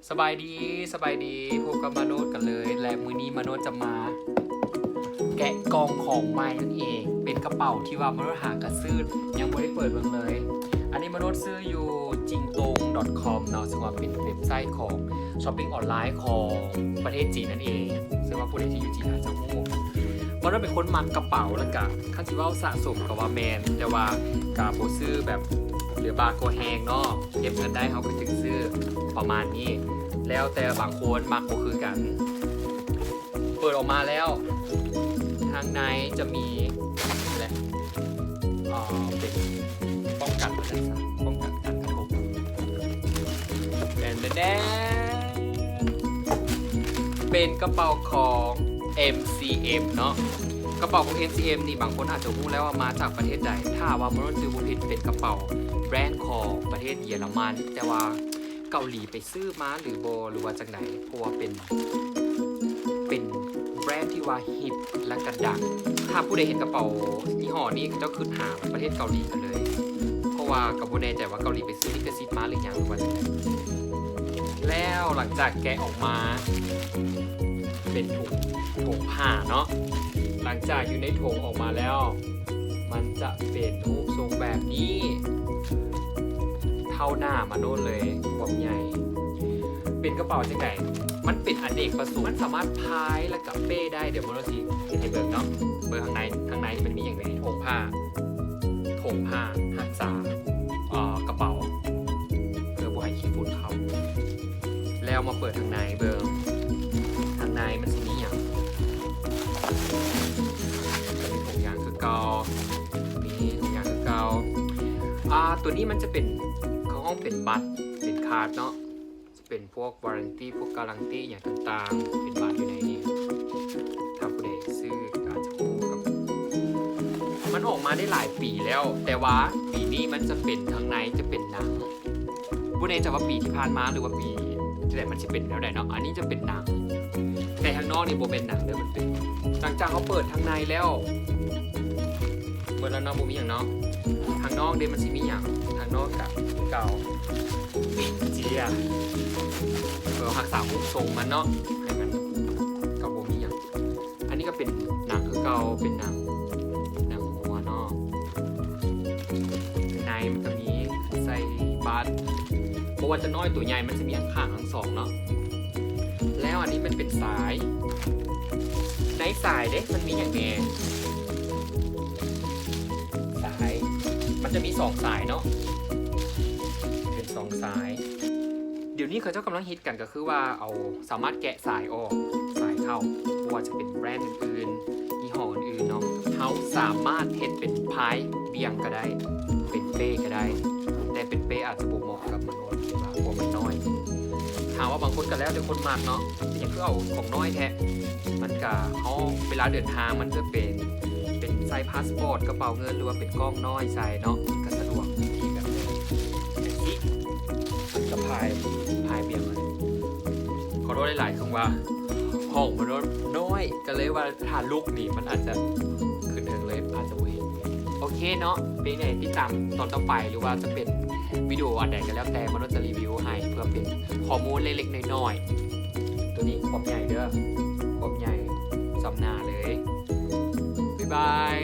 ສະບາຍດີ ສະບາຍດີ ພົບກັບມະໂນດກັນເລີຍ ແລະ ມື້ນີ້ມະໂນດຈະມາແກະກ່ອງຂອງໃໝ່ນັ້ນເອງ ເປັນກະເປົາທີ່ວ່າມະໂນດຫາກະຊື້ ຍັງບໍ່ໄດ້ເປີດເບິ່ງເລີຍ. ອັນນີ້ມະໂນດຊື້ຢູ່ jingtong.com ເນາະ ເຊິ່ງວ່າເປັນເວັບໄຊຂອງ ຊັອບປິງອອນລາຍຂອງປະເທດຈີນນັ້ນເອງ ເຊິ່ງວ່າຜູ້ໃດທີ່ຢູ່ຈີນອາດຈະຮູ້. ມະໂນດເປັນຄົນມັກກະເປົາ ແລ້ວກະ ຄັນຊິເວົ້າສະສົມກໍວ່າແມ່ນ ແຕ່ວ່າກະບໍ່ຊື້ແບບເຫຼືອບາກວ່າແຮງເນາະ ເກັບເງິນໄດ້ເຮົາກໍຈຶ່ງຊື້ປະມານນີ້ ແລ້ວແຕ່ບາງຄົນມັກບໍ່ຄືກັນ. ເປີດອອກມາແລ້ວ ທາງໃນຈະມີ ແຫຼະ ເປັນປ້ອງກັນວ່າຊັ້ນຊະ ປ້ອງກັນການກະທົບ ແດນ ເປັນກະເປົາຂອງ MCM ເນາະ. ກະເປົາຂອງ MCM ນີ້ບາງຄົນອາດຈະຮູ້ແລ້ວວ່າມາຈາກປະເທດໃດ. ຖ້າວ່າບໍ່ຈື່ບໍ່ຜິດ ເປັນກະເປົາແບຣນຂອງປະເທດເຢຍລະມັນ ແຕ່ວ່າເກົາຫຼີໄປຊື້ມາຫຼືບໍ່ ຫຼືວ່າຈັ່ງໃດ ເພາະວ່າເປັນ ເປັນແບຣນທີ່ວ່າຮິດ ແລະກະດັງ. ຖ້າຜູ້ໃດເຫັນກະເປົາຍີ່ຫໍ້ນີ້ ເຂົາເຈົ້າຄິດຫາປະເທດເກົາຫຼີກັນເລີຍ ເພາະວ່າກໍບໍ່ແນ່ໃຈວ່າເກົາຫຼີໄປຊື້ລິຂະສິດມາຫຼືຫຍັງ ຫຼືວ່າຈັ່ງໃດ. ແລ້ວຫຼັງຈາກແກະອອກມາ ເປັນຖົງ ຖົງຜ້າເນາະ ຫຼັງຈາກຢູ່ໃນຖົງອອກມາແລ້ວ ມັນຈະເປັນຮູບຊົງແບບນີ້ ເທົ່າໜ້າມະໂນດເລີຍ ຄວາມໃຫຍ່. ເປັນກະເປົາຈັ່ງໃດ? ມັນເປັນອະເນກປະສົງ ມັນສາມາດພາຍ ແລະກະເປ້ໄດ້. ດຽວມະໂນດຊິເຮັດໃຫ້ເບິ່ງເນາະ. ເບິ່ງທາງໃນ ທາງໃນມັນມີຫຍັງແດ່? ຖົງຜ້າ ຖົງຜ້າຮັກສາ ເອີ ກະເປົາ ເພື່ອບໍ່ໃຫ້ຂີ້ຝຸ່ນເຂົ້າ. ແລ້ວມາເປີດທາງໃນເບິ່ງ ທາງໃນມັນຊິມີຫຍັງ? ມີຖົງຢາງຄືເກົ່າ ມີຖົງຢາງຄືເກົ່າ. ອາ ຕົວນີ້ມັນຈະເປັນ ເຂົາຮ້ອງເປັນບັດ ເປັນຄາດເນາະ ຈະເປັນພວກ warranty ພວກ guarantee ຫຍັງຕ່າງໆ ເປັນບັດຢູ່ໃນນີ້. ຖ້າຜູ້ໃດຊື້ກໍອາດຈະຮູ້ກັບ ມັນອອກມາໄດ້ຫຼາຍປີແລ້ວ ແຕ່ວ່າປີນີ້ມັນຈະເປັນ ທາງໃນຈະເປັນໜັງ. ບໍ່ແນ່ໃຈວ່າປີທີ່ຜ່ານມາ ຫຼືວ່າປີທີ່ແລ້ວມັນຊິເປັນແນວໃດເນາະ. ອັນນີ້ຈະເປັນໜັງ ແຕ່ທາງນອກນີ້ບໍ່ແມ່ນໜັງເດີ ມັນເປັນ ຫຼັງຈາກເຮົາເປີດທາງໃນແລ້ວ ເບິດແລ້ວເນາະ ບໍ່ມີຫຍັງເນາະ. ທາງນອກເດ້ ມັນຊິມີຫຍັງ? ທາງນອກກະເກົ່າ ເປັນເຈ້ຍ ເພື່ອຮັກສາຮູບຊົງມັນເນາະ ໃຫ້ມັນ ກໍບໍ່ມີຫຍັງ. ອັນນີ້ກໍເປັນໜັງຄືເກົ່າ ເປັນໜັງ ໜັງງົວເນາະ. ໃນມັນກໍມີໃສ່ບັດ ບໍ່ວ່າຈະນ້ອຍໂຕໃຫຍ່ ມັນຈະມີຂ້າງທັງສອງເນາະ. ແລ້ວອັນນີ້ມັນເປັນສາຍ ໃນສາຍເດ້ ມັນມີຫຍັງແດ່? ສາຍ ມັນຈະມີສອງສາຍເນາະ ເປັນສອງສາຍ. ດຽວນີ້ເຂົາເຈົ້າກຳລັງຮິດກັນກໍຄືວ່າເອົາ ສາມາດແກະສາຍອອກ ສາຍເຂົ້າ ບໍ່ວ່າຈະເປັນແບຣນອື່ນໆ ຍີ່ຫໍ້ອື່ນໆເນາະ. ເຮົາສາມາດເຮັດເປັນພາຍບ່ຽງກໍໄດ້ ເປັນເປ້ກໍໄດ້ ແຕ່ເປັນເປ້ອາດຈະບໍ່ເໝາະກັບມະໂນດ ເພາະວ່າມັນນ້ອຍ. ຖາມວ່າບາງຄົນກໍແລ້ວແຕ່ຄົນມັກເນາະ ເປັນຫຍັງຄືເອົາຂອງນ້ອຍແທ້? ມັນກະ ເຮົາເວລາເດີນທາງມັນຈະເປັນ ເປັນໃສ່ພາສປອດ ກະເປົາເງິນ ຫຼືວ່າເປັນກ່ອງນ້ອຍໃສ່ເນາະ ມັນກະສະດວກດີແບບນີ້. ຈັ່ງຊີ້ ມັນກະພາຍ ພາຍບ່ຽງ. ຂໍໂທດຫຼາຍໆ ຄືວ່າຫ້ອງມັນນ້ອຍ ກໍເລີຍວ່າຖ້າລຸກນີ້ມັນອາດຈະຂຶ້ນເທິງເລີຍ ອາດຈະບໍ່ເຫັນ. ໂອເຄເນາະ ເປັນໃດ ຕິດຕາມຕອນຕໍ່ໄປ ຫຼືວ່າຈະເປັນວິດີໂອອັນໃດກໍແລ້ວແຕ່ ມະໂນດຈະຣີວິວໃຫ້ ເພື່ອເປັນຂໍ້ມູນເລັກໆນ້ອຍໆ. ໂຕນີ້ຄວາມໃຫຍ່ເດີ ຄວາມໃຫຍ່ສ່ຳໜ້າເລີຍ. ບາຍບາຍ.